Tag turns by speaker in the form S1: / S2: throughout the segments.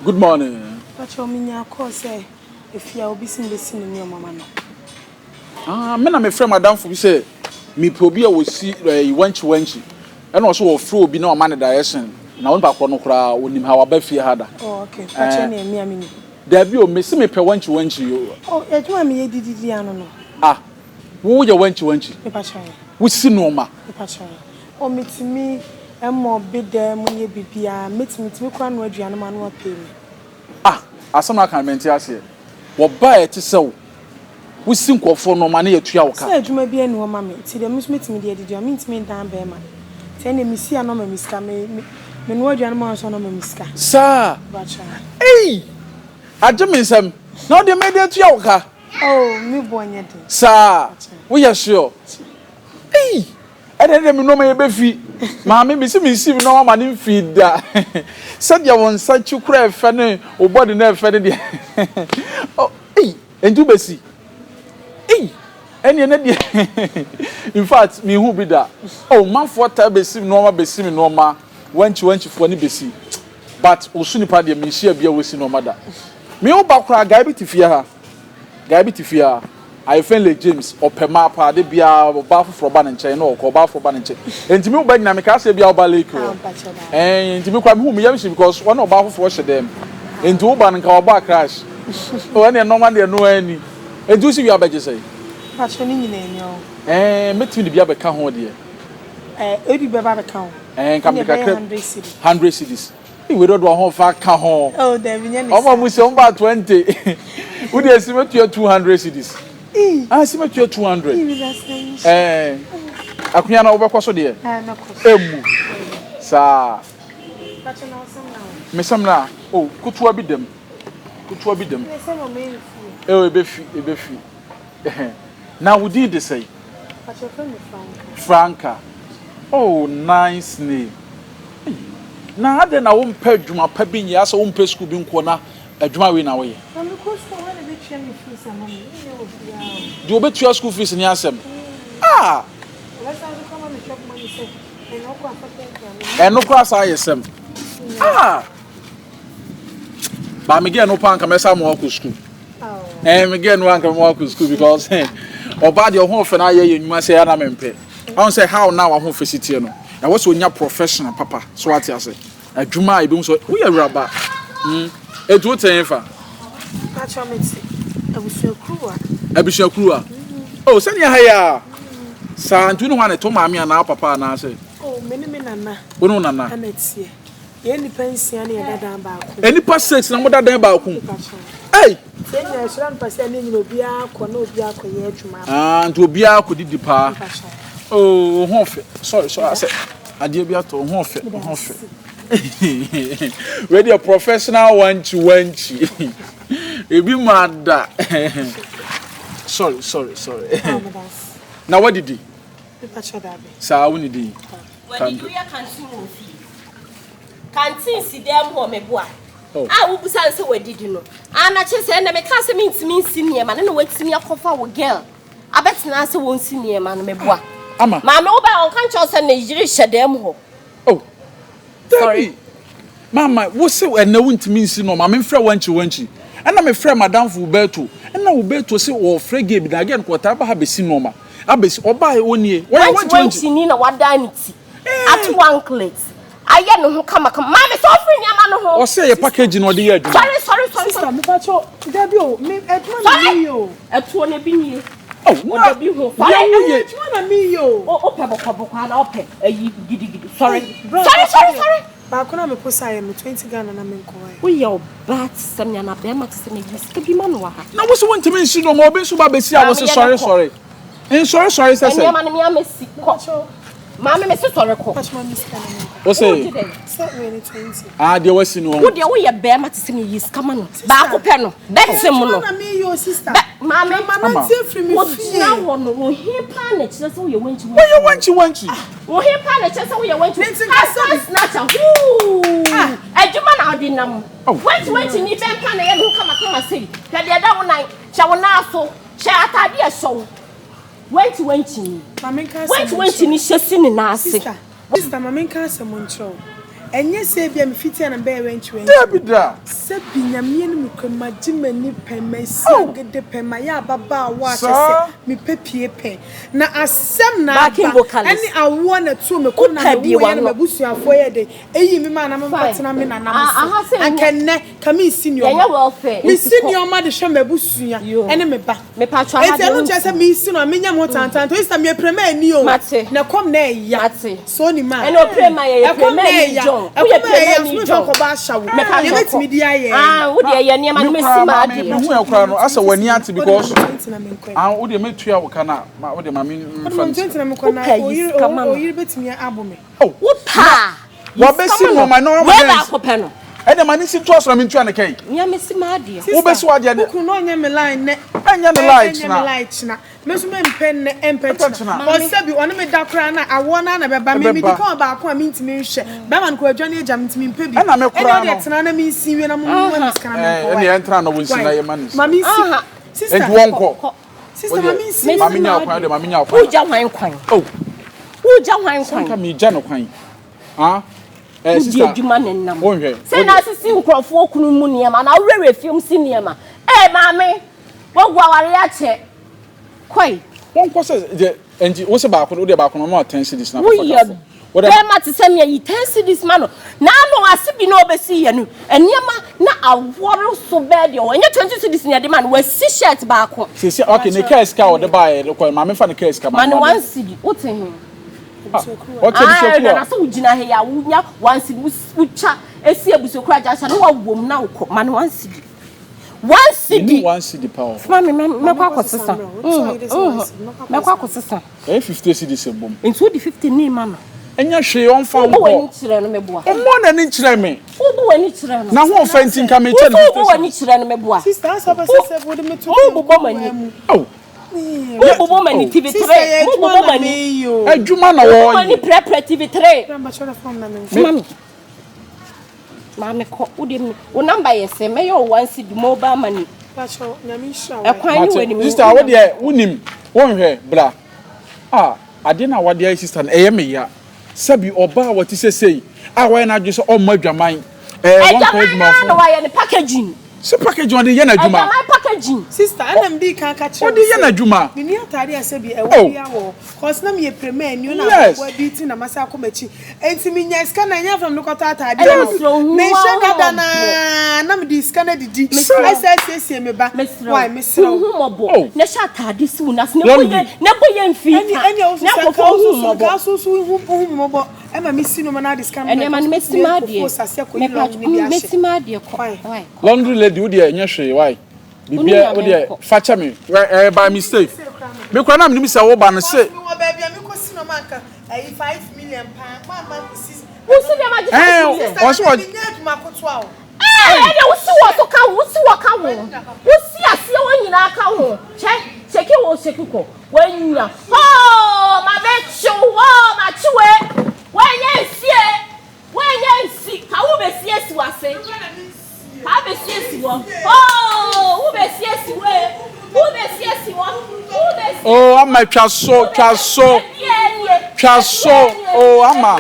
S1: Good morning.
S2: Pacho me nya call sɛ efie a obi si me besi ne nneɛma ma no.
S1: Ah, me na me frɛ madamfo bi sɛ mepɛ obi a wɔsi ɛyi wankyi wankyi. Ɛna ɔso wɔfrɛ obi na ɔma ne direction. Na onipa korɔ no koraa onim ha waba fie ha da.
S2: Oh, okay. Pacho ne me a me ni.
S1: Dabi o, mesi mepɛ wankyi wankyi o.
S2: Oh, adwuma me yɛ dididi ano no.
S1: Ah, wo yɛ wankyi wankyi.
S2: Me pacho.
S1: Wosi nneɛma.
S2: Me pacho. Oh, metumi ɛmɔ bi dɛ mo nyɛ bibia. Metumi tumi kora no aduane ma no apɛ mi.
S1: Ah, asɛm aka mente aseɛ. Wɔba a ɛte sɛ wo. Wosi nkurɔfoɔ nneɛma ne yɛtua wo ka.
S2: Sɛ adwuma bi ani hɔ ma me, nti deɛ me nso metumi de adidi a, mentumi ndan bɛrima. Nti ɛnna mesi a na ɔma me sika, me me menoa aduane ma nso na ɔma me sika.
S1: Saa.
S2: Bakyɛ.
S1: Ei! Agye me nsɛm. Na ɔde me de atua wo ka.
S2: Oh, me boɔ nyɛ den.
S1: Saa. Woyɛ sure? Ei! Ɛnna ɛdeɛ me nneɛma yɛ bɛfi. Maame, mesi me nsi me nneɛma ma ne mfi da. Sɛdeɛ wo nsa kyi kora ɛfɛ ne wo body no ɛfɛ ne deɛ. Oh, ei! Enti wobɛsi? Ei! Ɛnneɛ ne deɛ in fact mehu bi da. Oh, manfoɔ taa bɛsi me nneɛma bɛsi me nneɛma. Wankyi wankyifoɔ ne bɛsi. But wo so nipa deɛ menhyia bi a wɔsi nneɛma da. Me wo ba koraa guy bi te fie ha. Guy bi te fie ha. Ayefɛn Le James, ɔpɛ maa paa, de biara ɔbaa foforɔ ba ne nkyɛn na ɔkɔ, ɔbaa foforɔ ba ne nkyɛn. Enti me wo ba nyinaa mekaa sɛ bia ɔba lake hɔ. Ɛn, enti me koraa mehu me yam hye because ɔne ɔbaa foforɔ hyɛ dɛm. Enti wo ba no nka wabɔ a crash. Oh, ɛneɛ nneɛma deɛ no ara ni. Enti wo si wie abɛgye sɛn?
S2: Pakyɛ ne nyinaa ni ɔ.
S1: Ɛn, mɛtumi de bi abɛka ho deɛ.
S2: Ɛɛ, ebi bɛba abɛka ho.
S1: Ɛn, nka mede
S2: Ɛnna ɛbɛyɛ
S1: kakra.
S2: 100 cedi.
S1: 100 cedis. Ei, wei dodoɔ ho fa ka ho.
S2: Oh, dabi nyɛ ne
S1: Ɔmo a
S2: saa.
S1: mo si ɔmo ba 20. Wo deɛ si mɛtua 200 cedis.
S2: Ii.
S1: Ah, si mɛtua 200.
S2: Ii, mi da sɛ yi.
S1: Ɛn, akonnwa no wobɛkɔ so deɛ.
S2: Ɛɛ, mɛkɔ so.
S1: Emu. Saa.
S2: Pakyɛ na ɔsɛm na wɔ.
S1: Mesɛm na, oh, kutuwa bi dam. Kutuwa bi dam.
S2: Ne sɛ mo mɛ nfi.
S1: Eh, ebefi, ebefi. Na wo din de sɛn?
S2: Pakyɛ fɛ mi Franka.
S1: Franka. Oh, nice name. Ei, na adɛn na wompɛ adwuma pa bi nyɛ asɛ wompɛ sukuu bi nkɔ na adwuma wei na woyɛ?
S2: Na mekɔ sukuu hɔ na bɛtua me fees ama me. Menyɛ wɔ biara o.
S1: Deɛ wobɛtua school fees ne asɛm. Ah!
S2: Ɔbɛsan so kɔma me chop money sɛ ɛna ɔkɔ afa pɛnkra me.
S1: Ɛno koraa saa yɛ sɛm. Ah! Ba me girl no pa anka mɛsa mo akɔ school. Eh, me girl no anka mo akɔ school because ɔbaa deɛ ɔho ɔfɛ na ayɛ yɛ nnwuma sɛ ɛna mempɛ. Ɔho sɛ how now aho fɛ si teɛ no. Ɛwɔ sɛ onya professional papa. So ate ase. Adwuma a ebi sɛ woyɛ awuraba. Etu wo tɛn fa.
S2: Pakyɛ me te abusuakuruwa.
S1: Abusuakuruwa. Oh, sɛnea ha yi a. Saa nti wo ne hɔ a na ɛtɔ maame anaa papa anaa sɛ.
S2: Oh, me ne me nana.
S1: Wo ne wo nana.
S2: Ɛna teɛ. Yɛn nipa nsia ne yɛda dan baako.
S1: Nipa six na mo da dan baako. Ei.
S2: Sɛ nyina ɛsoro ampa sɛ ne nyina obiara kɔ na obiara kɔ yɛ adwuma.
S1: Ah, nti obiara kɔ didi paa. Oh, ho fɛ. Sorry, sorry, asɛ adeɛ bi atɔ ho fɛ, ho fɛ. Wei deɛ professional wankyi wankyi. Ebi ma da. Sorry, sorry, sorry. Na wadidi? Saa wo nidi.
S3: Wadidi woyɛ kantin wɔ fie. Kantin si dan mu hɔ meboa. A wobusa no sɛ wadidi no. Ana kyerɛ sɛ ɛnna meka sɛ mentumi nsi nneɛma no na watumi akɔfa wo girl abɛtena sɛ wɔnsi nneɛma no meboa.
S1: Ama.
S3: Maame wo ba ɔnka nkyerɛ wo sɛ ne yere hyɛ dan mu hɔ.
S1: Oh. Dabi. Mama, wo se ɛnɛ wontumi nsi no ma memfrɛ wankyi wankyi. Ɛna mefrɛ madamfo Roberto. Ɛna Roberto se wɔfrɛ gay bi na again kɔtaa ba ha bɛsi nneɛma. Abɛsi ɔbaa ɔnie. Wɔyɛ
S3: wankyi wankyi ni na wadan ne ti. Ato anklet. Ayɛ ne ho kamakama. Maame sɛ ɔfiri nneɛma no ho.
S1: Ɔsɛ yɛ package na ɔde yɛ adwuma.
S3: Sɔre sɔre sɔre.
S2: Sister, mepa kyɛw, dabi o, me adwuma na mi yɛ o.
S3: Ɛtoɔ na ebi nie.
S1: Oh, na
S3: Ɔda bi ho.
S1: deɛ woyɛ.
S2: Adwuma na mi yɛ o.
S3: O pɛ bɔkɔbɔkɔ ana ɔpɛ ayi gidigidi. Sɔre sɔre sɔre sɔre.
S2: Baako na me posa yɛ me 20 Ghana na me nkɔ yɛ.
S3: Woyɛ ɔbaa te sɛ me anaa bɛrima te sɛ me yi sika bi ma no wɔ ha.
S1: Na wo sɛ wontumi nsi nneɛma obi nso ba bɛsi a wo se sɔre sɔre. Nsɔre sɔre sɛ sɛ.
S3: Nneɛma no me amesi kɔ. Maame me se sɔre kɔ.
S2: Pacho ma me sika na me nkɔ.
S1: Wo se.
S2: Sɛ wei ne 20.
S1: Ah deɛ wasi no.
S3: Wo deɛ woyɛ bɛrima te sɛ me yi sika ma no. Baako pɛ no. Bɛtem no.
S2: Adwuma na mi yɛ o sister.
S3: Bɛ maame.
S2: Mama nante afiri me fie.
S3: Wogyina hɔ no wo he paa na kyerɛ sɛ woyɛ wankyi wankyi.
S1: Woyɛ wankyi wankyi.
S3: Wo he paa na kyerɛ sɛ woyɛ wankyi.
S2: Ne nti nkasa bi.
S3: Snatcher huu. Adwuma na ɔde nam. Wankyi wankyi ni bɛn paa na ɛyɛ ne ho kamakama sei. Hwɛ deɛ ɛda wo nan. Hyɛ wo nan so. Hyɛ ataade a ɛhyɛ wo. Wankyi wankyi ni.
S2: Ma me nka asɛm
S3: Wankyi wankyi ni hyɛ si ne nan ase.
S2: Sister, sister ma me nka asɛm nkyerɛ wo. Ɛnyɛ sɛ ebia mefiti a na mebɛyɛ wɛnkyi wɛnkyi.
S1: Dabi da.
S2: Sɛbi Nyame anim nokorɛ magye m'ani pɛn, masi
S1: Oh.
S2: agede pɛn, mayɛ ababaawa a kyerɛ sɛ
S1: Saa.
S2: mepɛ pie pɛn. Na asɛm na
S3: Backing
S2: aba
S3: vocalist.
S2: ɛne awoɔ na ɛtoo me kɔn na
S3: Wopɛ bie
S2: mewuiɛ na
S3: w'ano.
S2: m'abusuafoɔ yɛɛ dɛn? Eyii me maa na
S3: Fine.
S2: menkɔtena me nana mo
S3: Ah,
S2: so.
S3: aha sɛ
S2: Anka
S3: nyɛ.
S2: nnɛ, ka mensi
S3: Yɛnyɛ
S2: nneɛma.
S3: welfare nti
S2: Mesi
S3: kɔ.
S2: nneɛma de hwɛ m'abusua
S3: Yoo.
S2: ne me ba.
S3: Mepatwɔ aha
S2: Enti
S3: deɛ
S2: ɛno nkyerɛ sɛ
S3: wontumi.
S2: mesi no a menya me ho tantan. Nti sɛ meyɛ premaani o,
S3: Mate.
S2: na ɛkɔm na ɛya.
S3: Mate.
S2: Sɛ onim a.
S3: Ɛna oprema yɛyɛ
S2: Ɛkɔm na
S3: premaani
S2: ɛya.
S3: John.
S2: Ɛkɔm
S3: Woyɛ
S2: na ɛya nso
S3: premaani
S2: memfa
S3: John.
S2: nkɔbɔ ahyɛ wo.
S3: Mepatwɔ
S2: Deɛ
S3: kɔ.
S2: mɛtumi de ayɛ
S3: Ah, wo deɛ yɛ nneɛma no
S1: Me
S3: mesi
S1: koraa ma me
S3: m'adeɛ.
S1: me hu ɛ koraa no asɛ w'ani ate because
S2: Wode ma me 20 na menkɔ ɛ.
S1: ah wo deɛ mɛtua wo ka na ma wo deɛ ma me
S2: Wode
S1: mfa
S2: ma
S1: ne
S2: me
S1: sika.
S2: 20 na menkɔ na
S3: Wopɛ yi
S2: oyere
S3: sika ma no.
S2: oyere bɛtumi abo me.
S1: Oh,
S3: Wopɛ
S1: na
S3: a, yi sika
S1: wabɛsi
S3: ma no.
S1: nneɛma na wama
S3: Wei
S1: ne
S3: baako pɛ no.
S1: ɛnna ma ne si ntoa so na mentua ne kɛn.
S3: Nea mesi m'adeɛ.
S2: Sister,
S1: Wobɛsi w'adeɛ
S2: wo
S1: de.
S2: kunu no ɔnyɛ me line nnɛ.
S1: Ɛnyɛ ne line
S2: Ɛnyɛ
S1: kyena.
S2: me line kyena. Me nso mempɛ nnɛ, ɛmpɛ
S1: Ɛmpɛ
S2: kyena.
S1: kyena.
S2: Cause sɛbi ɔne me da koraa na awoɔ no ara na ɛbɛba. Me medi
S1: Ɛbɛba.
S2: kan wɔ baako a mentumi nhwɛ. Bɛrima no koraa adwane agya me nti mempɛ bio.
S1: Ɛna me
S2: Ɛnna
S1: koraa
S2: wodeɛ
S1: no.
S2: tena na mensi nwie na momma me sika na
S1: Ɛɛ,
S2: menkɔ.
S1: ɛnna
S2: Why?
S1: yɛntena na wɔnsi na
S2: Why?
S1: yɛma ne
S2: Ma
S1: sika.
S2: mensi.
S3: Aha.
S2: Sister,
S1: Enti wɔnkɔ.
S3: Kɔ.
S2: sister ma
S1: Wodeɛ,
S2: mensi.
S1: ma
S3: Mesi
S1: menya wo kwan,
S3: m'adeɛ.
S1: wodeɛ ma menya wo kwan.
S3: Wogya hwan kwan?
S1: Oh,
S3: Wogya hwan
S1: sɛ nka
S3: kwan?
S1: megya no kwan. Ah, eh,
S3: Wodi
S1: sister,
S3: adwuma ne nam.
S1: wonhwɛ.
S3: Sɛ na
S1: Wodeɛ,
S3: asisi nkurɔfoɔ kunu mu nneɛma na wowerɛwerɛ fie mu si nneɛma. Ee maame, woagu awareɛ akyɛ. Kɔe.
S1: wɔnkɔ sɛ deɛ, enti wo sɛ baako no, wodeɛ baako no, ɔma wo 10 cedis na akɔfa
S3: Woyɛ
S1: kafo. Wode,
S3: bɛrima te sɛ nea yi 10 cedis ma no. N'ano ase bi na ɔbɛsi yɛ no. Nneɛma na awɔre so bɛɛ deɛ ɔnyɛ 20 cedis na ɛde ma no. Wasi shirt baako.
S1: sɛsi, okay, ne kaa sika a ɔde baeɛ no kɔ, ma memfa ne kaa sika ma
S3: Ma
S1: no
S3: no
S1: ma
S3: one
S1: de.
S3: cedi. Wote he?
S1: Ah, ɔte
S3: Ah,
S1: abusuakuo
S3: na
S1: a.
S3: sɛ wogyina ha yi a wonya one cedi wotwa esi abusuakuo agya na wawom na wokɔ. Ma no one cedi. One
S1: Menni
S3: cedi.
S1: one cedi pa wɔ hɔ.
S3: Fuma me
S2: Ma
S3: mɛkɔ
S2: menkɔ
S3: akɔsesa.
S2: sesa mmerɛ. Wotu ayere sɛ one cedi, mɛkɔ
S3: Mɛkɔ
S2: akɔsesa.
S3: akɔsesa.
S1: Ɛyɛ 50 cedis ɛbom.
S3: Nti wode 50 ne ma no.
S1: Ɛnyɛ hwee, ɔmfa
S3: Wobɔ w'ani
S1: nkɔ.
S3: kyerɛ no meboa.
S1: Ɔmmɔ n'ani nkyerɛ me.
S3: Wobɔ w'ani kyerɛ no.
S1: Na ho ɔfɛ nti nka mekyɛ no
S3: Woso
S1: 50
S3: wobɔ w'ani
S1: cedis.
S3: kyerɛ no meboa.
S2: Sister, asɛ wopɛ sɛ sɛ wode me to
S3: Mo bobɔ
S2: kuruwa
S3: m'ani.
S2: mu.
S1: Oh,
S3: Mo bobɔ m'ani
S1: Oh.
S3: TV
S2: Sister,
S3: 3.
S2: yɛ
S3: Mo
S2: adwuma
S3: bobɔ
S2: na
S3: m'ani.
S2: meyɛ o.
S1: adwuma na
S3: Mo bobɔ m'ani
S1: wɔreyɛ.
S3: prɛprɛ TV 3.
S2: Bra mbɛkyerɛ fam na memfa.
S3: Fuma me. Maame kɔ. Wode me. Wo number yɛ sɛ mɛyɛ wo one cedi mobile money.
S2: Pakyɛ, Nyame nhyira wo.
S3: Ɛkwan ne
S1: Mate,
S3: w'anim.
S1: sister, wo deɛ wonim, wonhwɛ, bra. Ah, adeɛ no a wade ayɛ sister no, ɛyɛ me ya. Sɛbi ɔbaa a wɔte sɛ sei, a wayɛ n'adwene sɛ ɔmmɔ adwaman, ɛɛ, wɔnkɔ
S3: Adwaman naa na
S1: adwumafo.
S3: wayɛ ne packaging.
S1: Sɛ packaging ɔde yɛ n'adwuma.
S3: Adwaman packaging.
S2: Sister, ɛna medi kan ka kyerɛ
S1: Ɔde
S2: wo
S1: yɛ
S2: sɛ
S1: n'adwuma.
S2: menni ataade a sɛbi ɛwɔ
S1: Oh.
S2: biara wɔ hɔ. Cause na meyɛ premaani na
S1: Yes.
S2: aboa bi ti na masa akɔ m'akyi. Enti menya sika na ɛnyɛ afam de kɔtɔ ataade
S3: Ɛna
S2: ama wo.
S3: mesrɛ wo, hu
S2: Menhyɛ
S3: wo
S2: dada
S3: mmɔbɔ.
S2: naa na mede sika no adidi.
S3: Mesrɛ wo.
S2: Ɛsɛ asiesie me ba.
S3: Mesrɛ
S2: Why
S3: wo,
S2: mesrɛ
S3: hu
S2: wo.
S3: hu mmɔbɔ
S1: Oh.
S3: na hyɛ ataade si wo nan ase na bɔ
S1: Laundry.
S3: yɛ na bɔ yɛ mfii
S2: Ɛne
S3: ka
S2: ɛne wo
S3: na
S2: so sɛ
S3: nkurɔfoɔ
S2: ka wo
S3: hu
S2: so so
S3: mmɔbɔ.
S2: ka so so hu hu me mmɔbɔ. Ɛma me si nneɛma na ade sika no
S3: Nneɛma no mɛsi m'adeɛ.
S2: sase akɔyi
S3: Mɛpa
S2: laundry no bi ahyɛ.
S3: mɛsi m'adeɛ kɔ.
S2: Why?
S3: Why? Kɔ.
S1: Laundry lady, wo deɛ ɛnyɛ hwee, why?
S3: Wo ne
S1: Bibia,
S3: Nyame
S1: wo deɛ,
S3: nkɔ.
S1: fa kyɛ me. Wɛ, ɛyɛ by mistake. Me koraa na menim sɛ woba no se.
S2: Cause mewɔ baabi a mekɔsi nneɛma anka ɛyi 5 million paa. Mamma nkɔsi.
S3: Wosi nneɛma gye 5
S1: Ɛɛ,
S3: million.
S2: Sister,
S1: ɔse
S2: na
S1: wɔ.
S2: menyɛ adwuma kotoa o.
S3: Ɛɛ, ɛdeɛ wosi wɔ so ka ho, wosi wɔ ka ho, wosi aseɛ wɔ nyinaa ka ho. Kyɛ, kyɛki wɔ kyɛki kɔ, wanya. Hoo, ma bɛ kyew, hoo, ma kyewe. Wanya nsie, wanya nsi, ka wo bɛ sie si wase. Ka wo bɛ sie si wɔ. Hoo, wo bɛ sie si wɔ, wo bɛ sie si wɔ, wo bɛ sie.
S1: Oh, ama twa so, twa so, twa so. Oh, ama.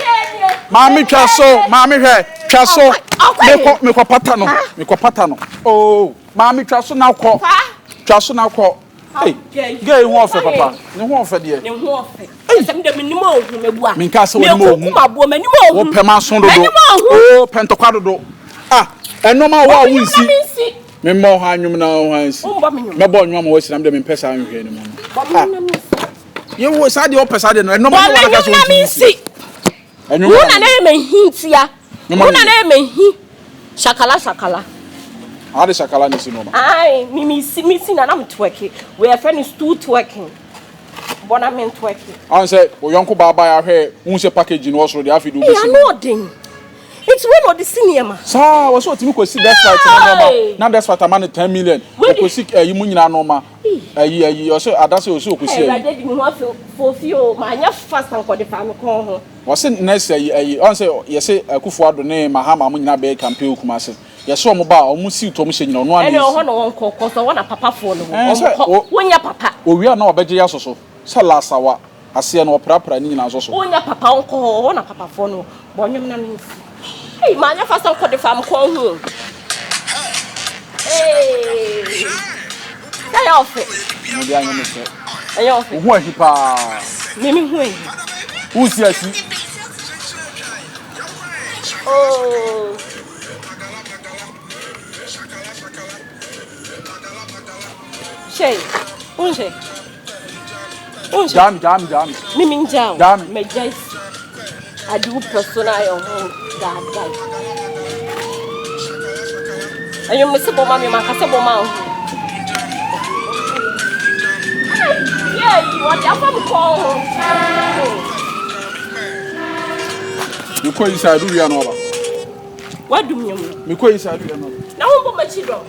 S1: Maame twa so, maame hwɛ, twa so. Mekɔ, mekɔ pata no, mekɔ pata no. Oh, maame twa so na kɔ. Twa so na kɔ. Hey, girl yi ho ɔfɛ papa. Ne ho ɔfɛ deɛ.
S3: Ne ho ɔfɛ. Sɛ mede menim ohu mebua.
S1: Menka sɛ w'anim ohu.
S3: Mekunkum aboɔ m'anim ohu.
S1: Wopɛ m'aso dodo.
S3: M'anim ohu.
S1: Oh, pɛ ntɔkwa dodo. Ah, ɛnɔma wo a
S3: Obi
S1: wonsi.
S3: nnwom na mensi.
S1: Memmɔ hɔ anwom na wo hɔ ansi.
S3: Wombɔ me nnwom.
S1: Mɛbɔ nnwom ama woasi na mede mempɛ saa nhwɛ no mu no.
S3: Bɔ me
S1: Ah,
S3: nnwom na mensi.
S1: yɛwo saa deɛ wopɛ saa deɛ no ɛnɔma
S3: Bɔ
S1: ne
S3: me
S1: wɔn akasa
S3: nnwom na
S1: wɔntumi nsi.
S3: mensi.
S1: Ɛnwom
S3: Wo
S1: na
S3: na na yɛ m'ahi ntia.
S1: Nnwom
S3: Wo
S1: na
S3: na na yɛ m'ahi. Shakala shakala.
S1: Ade shakala ne si nɔɔma.
S3: Ae, me me si me si na na me twerke. Wei yɛfrɛ no stool twerking. Bɔ na me ntwerke.
S1: Ahun sɛ wo yɔnko baa baa ahwɛ wohu sɛ package no wɔ soro deɛ afei de
S3: Ee,
S1: wobɛsi
S3: ano
S1: no.
S3: ɔden. Nti wei na ɔde si nneɛma.
S1: Saa wɔ sɛ ɔtumi kɔsi despite no nneɛma
S3: Hey!
S1: na despite ama no 10 million
S3: Wei de-
S1: ɔkɔsi ayi mu nyinaa nneɛma ayi ayi ɔsɛ ada sɛ ɔsɛ ɔkɔsi ayi.
S3: Awurade di me ho afi fofi o, manyɛ fast ankɔde fa me kɔn ho.
S1: Wɔse next ayi ayi ɔn sɛ yɛse Akufo Addo ne Mahama mo nyinaa bɛyɛ campaign wɔ Kumasi. Yɛse wɔn ba a wɔn suit wɔn hyɛ nyina ɔno ara
S3: Ɛne
S1: na
S3: ɔhɔ
S1: esi.
S3: na wɔn kɔ kɔ sɛ ɔhɔ na papafoɔ no wɔ.
S1: Ɛɛ
S3: Wɔn
S1: sɛ
S3: kɔ.
S1: o
S3: Wonyɛ papa.
S1: Owie a na wabɛgye yɛ aso so sɛ lasawa aseɛ no ɔprapra ne nyinaa nso so.
S3: Wonyɛ papa wɔn kɔ hɔ ɔhɔ na papafoɔ no wɔ. Bɔ nnwom na mensi. Ei, maanyɛ fasa nkɔ de fa me kɔn ho. Ee. Sɛ ɛyɛ ɔfɛ.
S1: Mo de anyɛ me fɛ.
S3: Ɛyɛ ɔfɛ.
S1: Wo ho ahi paa.
S3: Me me ho ahi.
S1: Wo si asi.
S3: Oh. Hyɛ, wonhyɛ. Wonhyɛ.
S1: Gyaa me, gyaa me, gyaa me.
S3: Me me ngyaa wo.
S1: Gyaa me.
S3: Magyae si. Ade wo pɛ so na ayɛ ho daadaa. Ɛyɛ mo se bɔ ma me ma kasa bɔ ma wo. Yɛ yi wɔde afa me kɔn ho.
S1: Mekɔ yi side wia no aba.
S3: Wadum nyom no.
S1: Mekɔ yi side wia no aba.
S3: Na wo mbɔ m'akyi dɔm.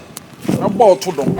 S1: Mɛbɔ ɔto dɔm.